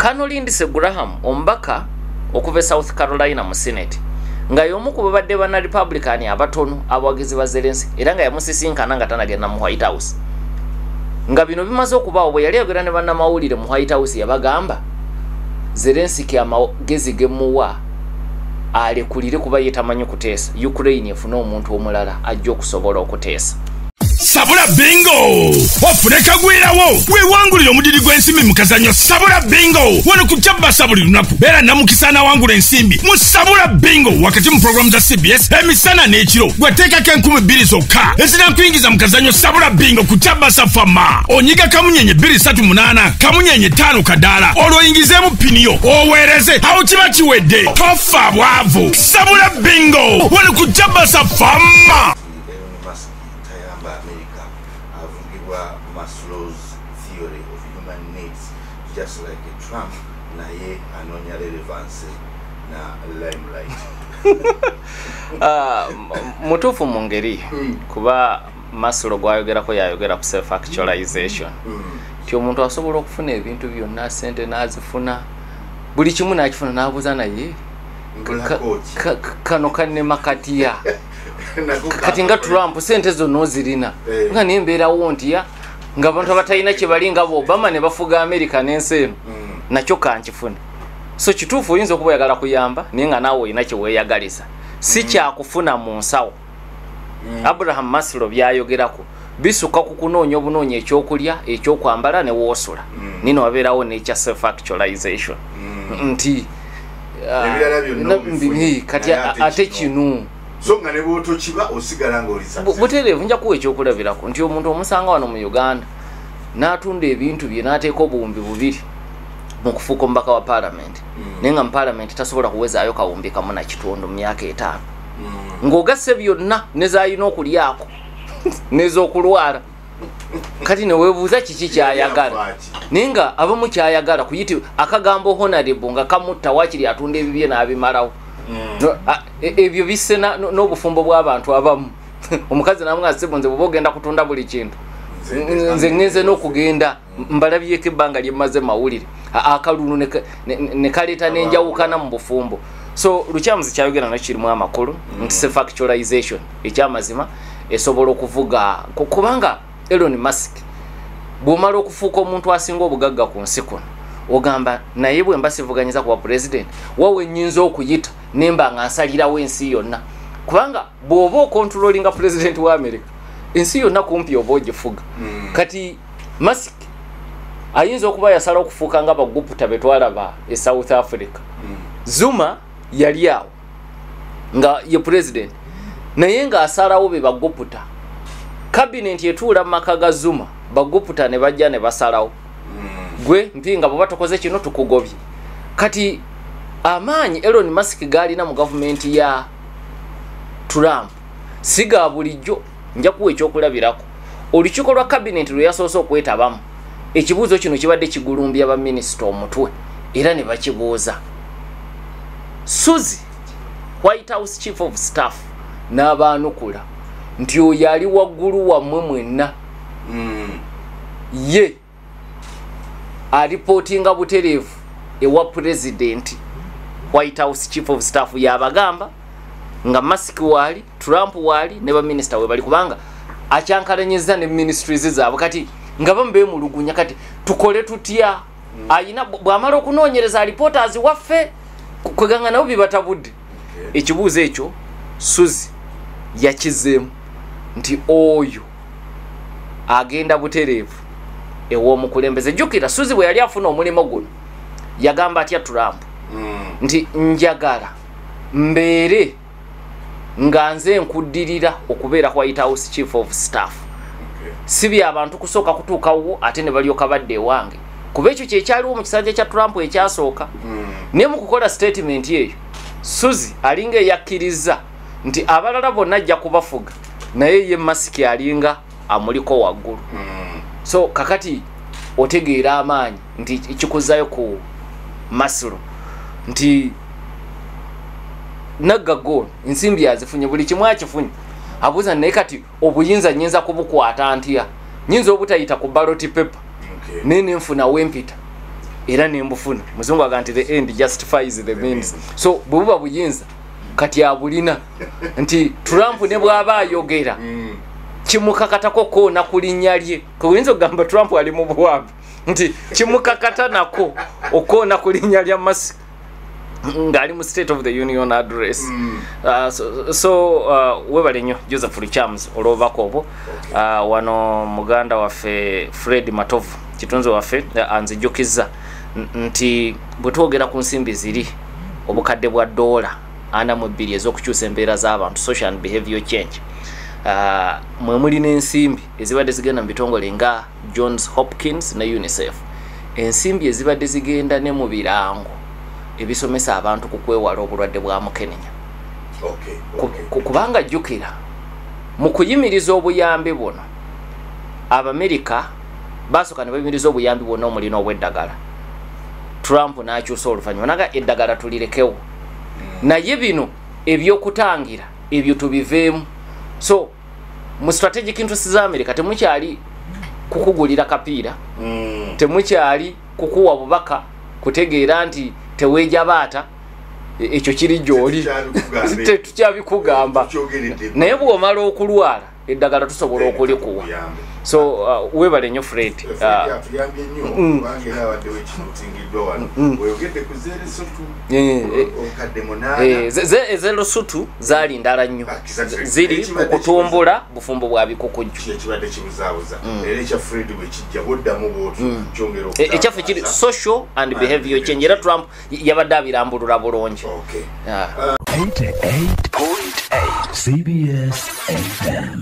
Colonel Lindsey Graham, omubaka okuva e South Carolina mu Senate, nga y'omu ku babadde banna Republican abatono abawagizi ba Zelensky, era nga yamusisinkana nga tanagenda mu White House. Nga bino bimaze okubaawo, bwe yali ayogera ne bannamawulire mu White House, yabagamba, "Zelensky amagezi gemuwa alekulire, kuba ye tamanyi kuteesa. Ukraine efune omuntu omulala ajja okusobola okuteesa." Sabula Bingo, ofune kagwirawo, weewangulire omudiri gw'ensimbi mu kazannyo Sabula Bingo wano ku Kyabasa. Buli lunaku beera namukisa n'awangula ensimbi mu Sabula Bingo wakati mu pulogulaamu za CBS emisana n'ekiro. Gweteekako 2000 zokka ezinakuyingiza mu kazannyo Sabula Bingo ku Kyabasa Fama. Onyiga #385#5 kadaala, olwo oyingizeemu PIN yo, oweereze awo, kiba kiwedde. Tofa bwavu. Sabula Bingo wano ku Kyabasa Fama. Elon Musk tayamba America, avugibwa Maslow's theory of human needs, just like a Trump, naye anoonya relevance na limelight. Ah, mutuufu mu ngeri, kuba Maslow gwayogerako yayogera ku self actualization, nti omuntu asobola okufuna ebintu byonna, sente n'azifuna, buli kimu n'akifuna, n'abuuza, naye Mbulako ki? Kano kannema katya? Nako Kati nga Trump, sente zonna ozirina, nga naye mbeerawo ntya nga abantu abatalina kye bali nga Obama ne bafuga Amerika n'ensi eno? Nakyo kankifune. So kituufu, oyinza okuba oyagala kuyamba, naye nga naawe olina kyeweeyagalisa, si kyakufuna mu nsawo. Abraham Maslow byayogerako bisukka ku kunoonya obunoonya ekyokulya, ekyokwambala ne woosula. Nino wabeerawo n'ekya self actualization, nti ah, Ebirala byonna obifunye, kati naye ate ate kino. Kino So nga ne bw'otokiba osigala ng'oli successful. Butereevu, nja kuwa ekyokulabirako nti omuntu omusanga wano mu Uganda n'atunda ebintu bye, n'ateeka 2000 mu kufuuka omubaka wa paalamenti, naye nga mu paalamenti tasobola kuwezaayo 1,500 mu myaka 5, ng'ogasse byonna nezalina okulyako nez'okulwala. Kati neweebuuza kiki kyayagala. Yafaaki? Naye nga abamu kyayagala kuyiti akagambo honorable nga kamutta, wakiri atunda ebibye n'abimalawo. No, ebyo bisse n'obufumbo bw'abantu abamu. Omukazi namwe, "Sebo, nze bwoba ogenda kutunda buli kintu, nze ngenze n'okugenda mbalabyeko ebbanga lyemmaze mawulire." Akalulu ne kaleeta n'enjawukana mu bufumbo. So Lukyamuzi kyayogera nakyo kirimu amakulu, nti self actualization ekyamazima esobola okuvuga, kubanga Elon Musk, bw'omala okufuuka omuntu asinga obugagga ku nsi kuno, ogamba, naye bwe mba sivuganyiza kuba president, wawe nnyinza okuyita nemba nga nsalirawo ensi yonna? Kubanga bw'oba ocontrollinga president wa America, ensi yonna kumpi oba ogifuga. Kati Musk ayinza okuba yasala okufuuka nga Baguputa betwalaba e South Africa. Zuma yali awo nga ye president, naye ng'asalawo be Baguputa. Cabinet etuula mu maka ga Zuma, Baguputa ne bajja ne basalawo, "Gwe Mpinga, bweba tokoze kino tukugobye." Kati amaanyi Elon Musk galina mu gavumenti ya Trump si ga bulijjo. Nja kuwa ekyokulabirako: olukiiko lwa cabinet lwe yasoose okwetabamu, ekibuuzo kino kibadde kigulumbya baminisita omutwe, era ne bakibuuza Suzy, White House chief of staff, n'abaanukula nti oyo ali waggulu wammwe mwenna, ye areportinga butereevu ewa pulezidenti. White House chief of staff yabagamba nga Musk waali, Trump waali, ne baminisita we bali, kubanga akyankalanyiza ne ministries zaabwe. Kati nga bamu beemulugunya, kati tukole tutya? Ayina bw'amala okunoonyereza alipoota waffe, kweganga nabo bibatabudde. Ekibuuzo ekyo Suzy yakizeemu nti oyo agenda butereevu ew'omukulembeze. Jjukira Suzy bwe yali afuna omulimu guno yagamba atya Trump? Nti, "Njagala mbeere nga nze nkuddirira okubeera White House chief of staff, si byabantu kusooka kutuukawo ate ne balyoka badda ewange," kuba ekyo kyekyaliwo mu kisanja kya Trump ekyasooka. Naye mu kukola statement eyo, Suzy alinga eyakkiriza nti abalala bonna ajja kubafuga, naye ye Musk alinga amuliko waggulu. So kakati otegeera amaanyi nti kikuzayo ku Maslow, nti naggagga ono ensimbi azifunye, buli kimu akifunye, abuuza, naye kati obuyinza nyinza kubukwata ntya? Nyinza obutayita ku ballot paper, naye nenfuna wempita. Era nembufuna. Muzungu aga nti the end justifies the means. So bwe buba buyinza kati abulina nti Trump ne bw'aba ayogera kimukakatako koona ku linnya lye. Kuyinza okugamba Trump ali mu buwambe nti kimukakata nako okoona ku linnya lya Musk ng'ali mu State of the Union address. So webale nnyo Joseph Luchams olw'obubaka obwo. Wano muganda waffe Fred Matovu, kitunzi waffe, anzijukizza nti bwe twogera ku nsimbi ziri obukadde bwa dola 42 ez'okukyusa embeera z'abantu, social and behavior change, mwe muli n'ensimbi ezibadde zigenda mu bitongole nga Johns Hopkins ne UNICEF, ensimbi ezibadde zigenda ne mu birango ebisomesa abantu ku kwewala obulwadde bwa mukenenya. Kubanga jjukira, mu kuyimiriza obuyambi buno, Abamerika basooka ne bayimiriza obuyambi bwonna omuli n'obw'eddagala. Trump n'akyusa oluvannyuma naga eddagala tulirekewo, naye bino ebyokutangira ebyo tubiveemu. So mu strategic interest za America temukyali kukugulira kapiira, temukyali kukuwa bubaka kutegeera nti teweejabaata. Ekyo kiri gy'oli. Tetukyabikugamba. Tetukyabikugamba. Tukyogeredde. Naye bw'omala okulwala, eddagala tusobola okulikuwa. Tukuyambe. So webale nnyo, Fred. Fred atuyambye nnyo, kubanga era abaddewo ekinotingiddwa wano weyogedde ku zeresotu obukadde 8. Ezelusutu zaali ndala nnyo. Exactly. Ziri Ekibadde ku kutumbula bufumbo bwa bikukujju. Ekibadde kibuzaabuza era ekya Fred bwe kijja boddamu bwotyo kyongera Ekyaffe kiri okutangaaza. social and behavior change, era Trump yabadde abirambulula bulungi. Okay. Ah. 88.8 CBS FM.